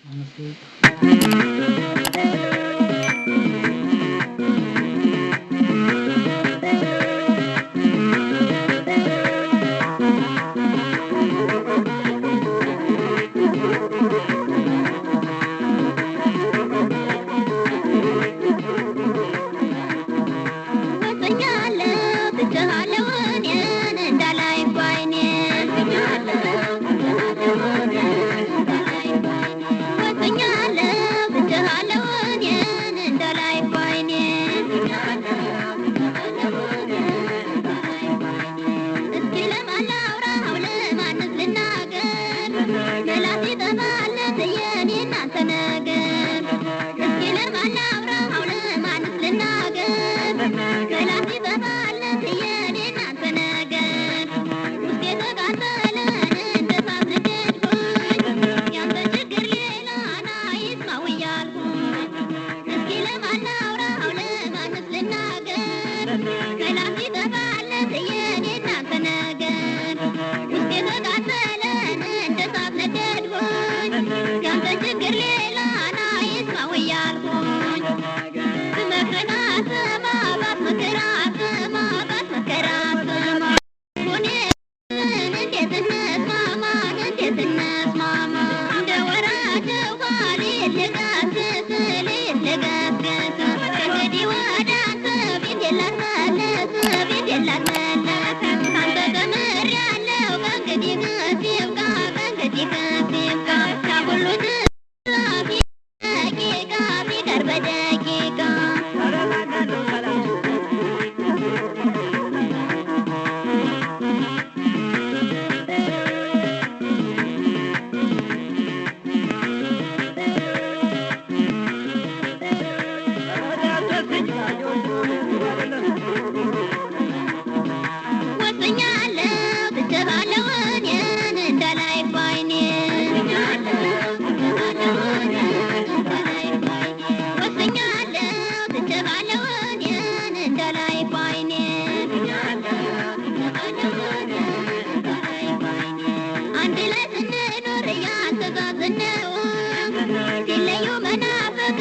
5 ደቂቃ። ወሰኛለሁ ትቼሃለሁ እኔን እንዳላይ ባይኔ፣ ወሰኛለሁ ትቼሃለሁ እኔን እንዳላይ ባይኔ። እስኪ ለማን ላውራው ለማንስ ልናገር? ምላሴ ጠፋለት የኔ እናንተ ነገር። እስኪ ለማን ላውራው ለማንስ ልናገር? ምላሴ ጠፋለት የኔ እናንተ ነገር። ውስጤ ተቃጠለ እንደ እሳት ነደድኩኝ፣ ያንተ ችግር ሌላ ና ይስማው እያልኩኝ። እስኪ ለማን ላውራው ለማንስ ልናገር? ምላሴ ጠፋለት የኔ እናንተ ነገር። ውስጤ ተቃጠለ እንደ እሳት ነደድኩኝ፣ ያንተ ችግር ሌላ ና ይስማው እያልኩኝ። ብመክርህ አትሰማ፣ ባትመክር አትሰማ፣ ባትመክር አትሰማ። እንዴት እንስማማ፣ እንዴት እንስማማ? እንደ ወራጅ ውሃ ልገስግስ ልገስግስ፣ ከእንግዲህ ወደ አንተ ፊቴን ላልመልስ፣ ፊቴን ላልመልስ። ካንተ ተምሬአለሁ፣ ከእንግዲህ ከዚህ ይብቃ፣ ከእንግዲህ ከዚህ ይብቃ። ያ ሁሉ ትእዛዝ ደቂቃ ቢቀር በደቂቃ። ወሰኛለሁ ትቼሃለሁ እኔን እንዳላይ ባይኔ፣ ወሰኛለሁ ትቼሃለሁ እኔን እንዳላይ ባይኔ። አንድ ላይ ስንኖር እያስተዛዝነው ሲለዩ መናፈቅ